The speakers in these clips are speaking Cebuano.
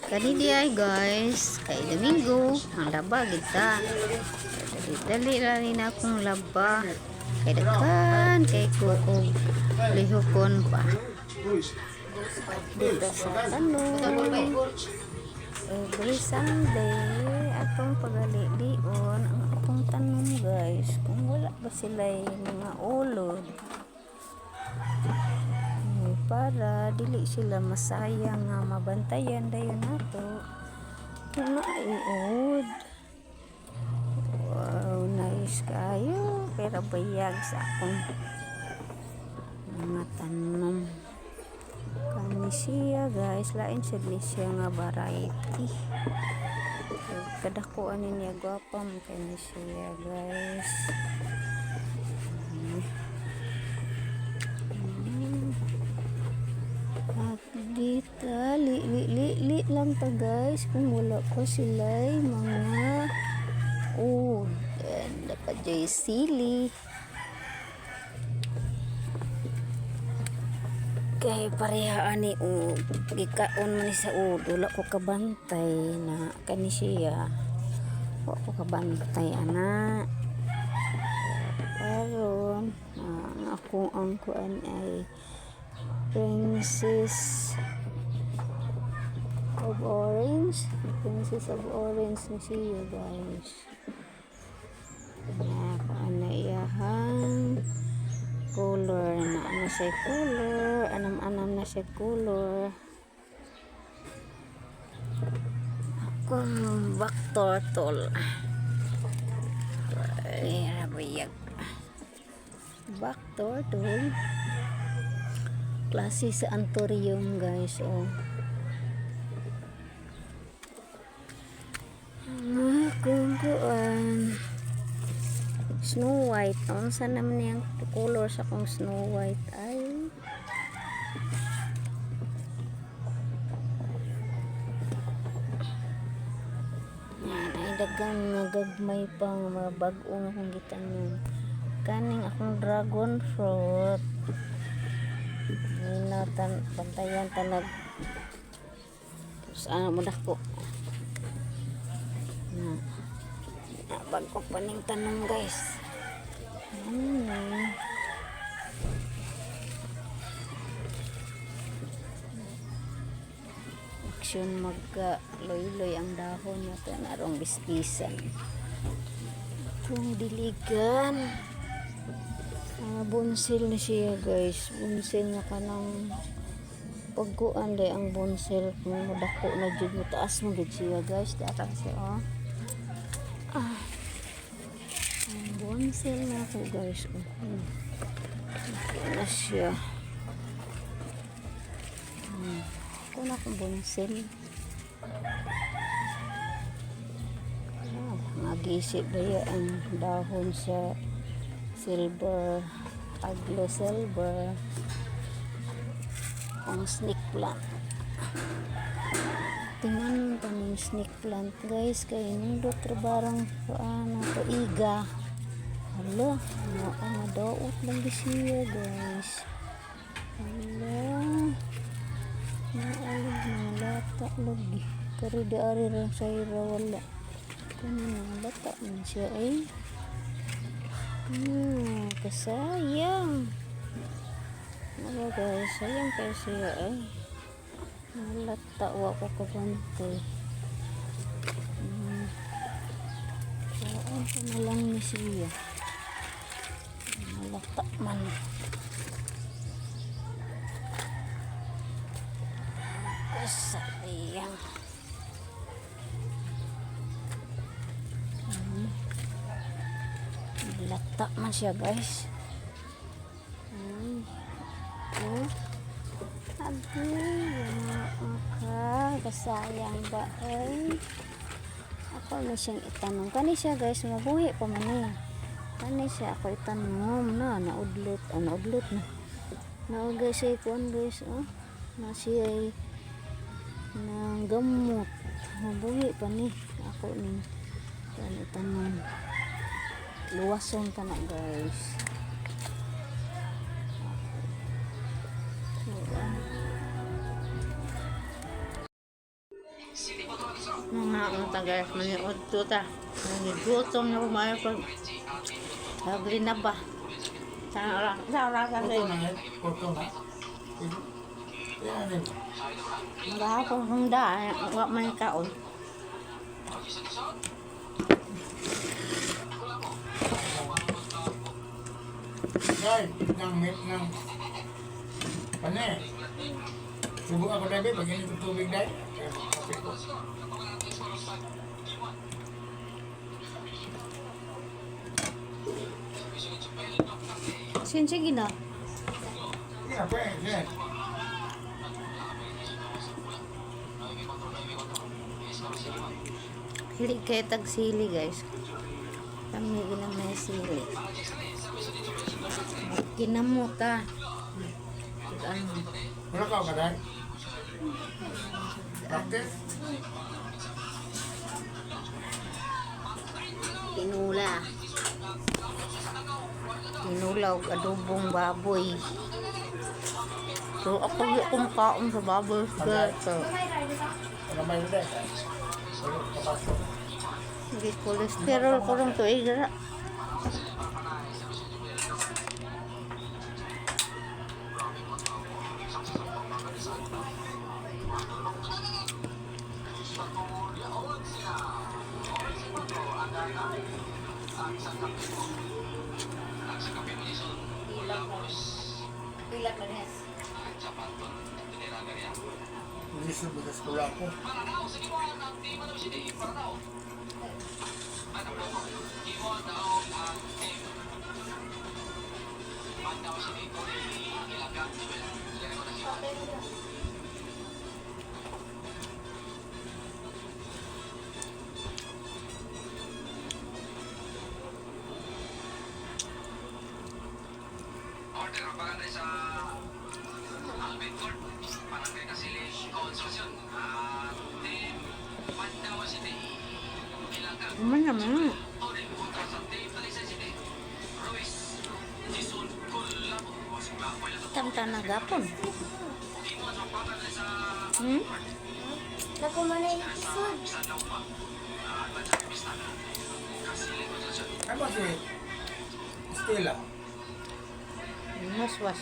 Kani di ay, guys, kay Domingo, ang laba kita. Dali dali ra ni na akong laba. Kay daghan kay ko og lihokon pa. Dito sa tanom. Every Sunday, atong pagalilion ang akong tanom, guys. Kung wala ba sila mga ulod. Para dili sila masayang nga mabantayan dayon nato. Kung naiud. Wow, nice kayo. Pero bayag sa akong mga tanom. Kani siya, guys, lain sad ni siya nga variety. Kadako ani niya, gwapa man kay ni siya, guys. At dito, li, li, li, li lang ta, guys, kung wala ko sila'y mga oh, and dapat jay sili. Kay pareha ani o gikaon man ni sa ud, wala ko kabantay na kani siya. Wa ko kabantay ana. Karon ang ako ang kuan ay Princess of Orange. Princess of Orange ni siya, guys. Na kuan na iyahang color na ano siya color, anam-anam na siya color. Akong back turtle. Ay, rabayag. Back turtle. Klase sa anthurium, guys, oh. Ang akong kuan. Snow White. Unsa naman niyang color sa akong Snow White ay? Yan, ay dagang nga gagmay pa nga mga bag-o nga akong gitanom. Kaning akong dragon fruit. Hinatan, bantayan tanag. Tapos ano mo dako. Na, na bago pa ning tanom, guys. Ano? Aksyon magka loy-loy ang dahon na ito narong bispisan. Itong diligan. Ah, bunsil na siya, guys. Bunsil na kanang pagkuan day ang bunsil kung madako na jud mo taas mo gid siya, guys. Dara siya, oh. Ah. Ang bunsil na ako, guys. Oh. Dako na siya. Ako na akong bunsil. Ah, nagisip ba ang dahon sa silver, aglo silver ang snake plant. Tingnan pa ng snake plant, guys, kay nindot ra barang ano to iga. Hala, naa madaot lang di siya, guys. Hala, naalag mga lata lagi kari di ari ra sa ira wala kani mga lata man siya ay. Kasayang. Ano, guys, sayang kayo siya ay. Nalata, wa ko kabantay. Saan ko na lang ni siya. Nalata man. Kasayang. Lata man siya, guys. Ay. Oh. Abi, ka, kasayang ba ay. Ako na siyang itanong. Kani siya, guys, mabuhi pa man niya. Kani siya ako itanong na naudlot, ah, naudlot na. Naugay siya kuan, guys, oh. Na siya ay nang gamot. Mabuhi pa ni ako ning kuan itanong. Luwason ta na, guys. So, ah, Mga ang tagal maniod to ta. Nagigutom na kumain pag agli na ba. Sa sa Kuto sa na yan. Kuto na. Yan rin. Gahapon hunda, wa man kaon. Dahil, nang, nang, pane. Subo ako dahil, pag init ang tubig dahil. Kape ko. Sin sige na. Sige, pwede, sige. Hili kay tag sili, guys. Kami ginang may sili. Kinamuta. Ano? Wala ka ka dahil? Practice? Tinula. Tinula og adobong baboy. So ako di akong kaon sa baboy. So, Wala may dahil. Wala kapasok. hindi cholesterol ko rin tuig ra. Hindi subo sa eskwela ko. Ano naman? Tamta na gapon. Nakumana yung isod. Ano si Stella? Naswas.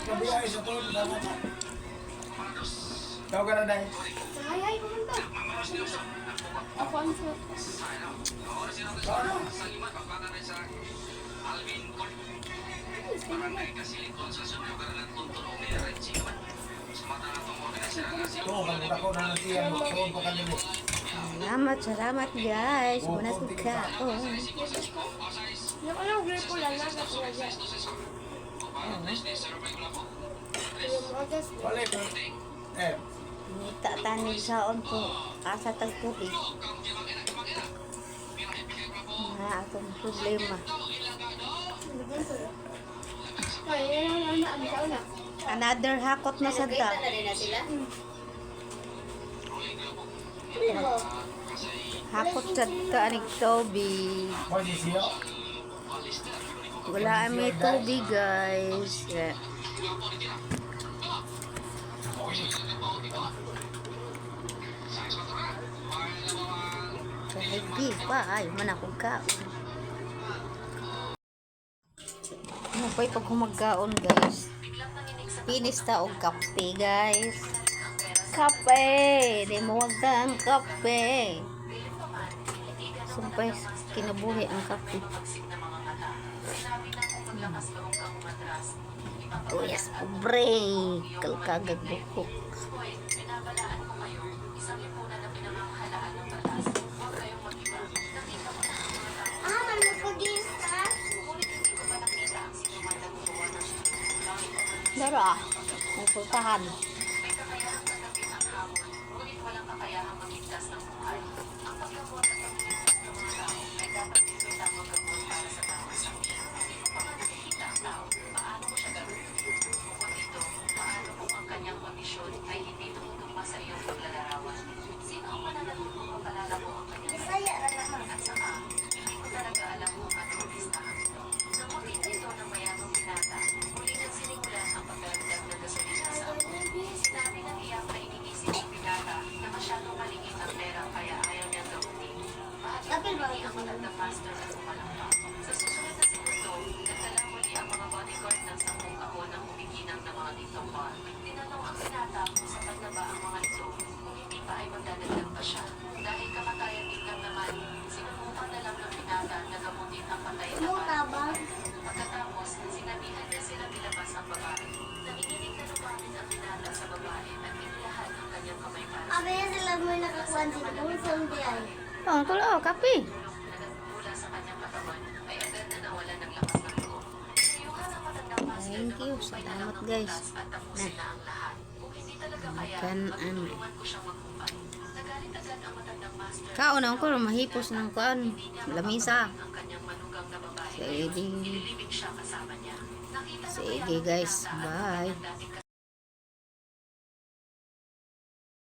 Kabiyahe sa tulog. Tama ka. Tawag ka na dahil. Ay, ay, pumunta. Ako ang suot. Tawag na. Ito, kanita ko na siya. Magsuon pa kanila. Salamat, salamat, guys. Muna ko kaon. Yung anong gripo lang, nasa ko na. Yung oras. Wala ito. Eh, Ngita tanig saon ko. Asa tag tubig. Nga atong problema. Ay, ay, ay, ay, ay, ay. Another hakot na sad ta. Hakot sad ta anig tubig. mo si siya. Wala may tubig, guys. Yeah. Kahigi pa, ay, man akong kaon. Ano pa'y pag humagkaon, guys? Finish ta og kape, guys. Kape! Di mo wag ang kape. Sumpay, kinabuhi ang kape. Tuyas pobre, kalkagag buhok. Ah, manapagin ka. Dara, may pultahan. Bisaya ra naman. Matandang pastor na pumalakpak. Sa susunod na segundo, nagdala muli ang mga bodyguard ng 10 kahon ng umiginang na mga gintong bar. Tinanong ang binata kung sapat na ba ang mga ito. Kung hindi pa ay magdadagdag pa siya. Dahil kamatayan din lang naman, sinubukan na lang ng binata na gamutin ang patay na Mutabang. Pagkatapos, sinabihan niya silang ilabas ang babae. Nanginginig na lumapit ang binata sa babae at inilahad ang kanyang kamay para sa Abe sila mo nakakuan sila kung di ay. Oh, kulo, kape. Tulong na nagmula sa kanyang katawan ay agad na nawala ng lakas ng loob. Sinayuhan ang matandang pastor Thank na you. maghumpay na lang Salamat, ng guys. butas at tapusin na ang lahat. Kung hindi talaga kaya, Makan, ano. matutulungan ko siyang maghumpay. Nagalit agad ang matandang master. Kaon ang ko, mahipos ng kuan. Hindi niya Lamisa. mapapakain ang kanyang manugang na babae Sige. ngayon. Ililibing siya kasama niya. Nakita na Sige, kaya ng guys. binata at ang Bye. kanyang dating